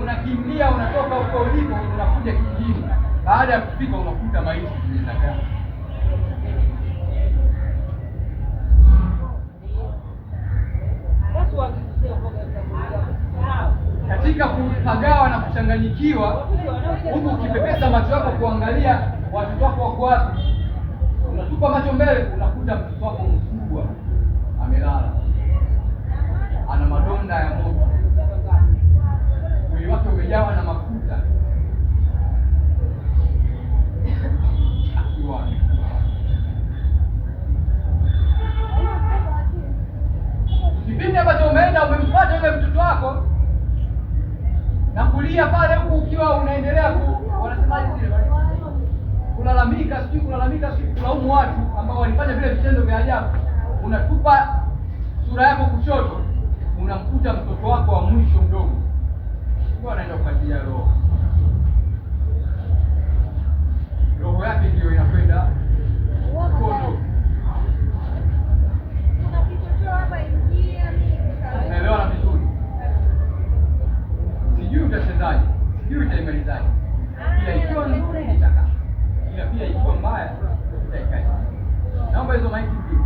Unakimbia, unatoka huko ulipo, unakuja kijijini. Baada ya kufika, unakuta maiti zimezagaa. Katika kupagawa na kuchanganyikiwa, huku ukipepesa macho yako kuangalia watoto wako wako wapi, unatupa macho mbele, unakuta mtoto wako mkubwa amelala, ana madonda ya moto, mwili wake umejawa na mafuta, akiwa amekufa. Kipindi ambacho umeenda umempata yule mtoto wako na kulia pale, huku ukiwa unaendelea wanasemaje zile, kulalamika, sijui kulalamika, sijui kulaumu watu ambao walifanya vile vitendo vya ajabu. Unatupa sura yako kushoto, unamkuta mtoto wako wa mwisho mdogo, ndio anaenda kupatia roho, roho yake ndio inakwenda kondo. Unaelewana vizuri? Sijui utachezaje, sijui utaimalizaje, ila ikiwa nzuri nitakaa, ila pia ikiwa mbaya nitaikaa. Naomba hizo maiki mbili.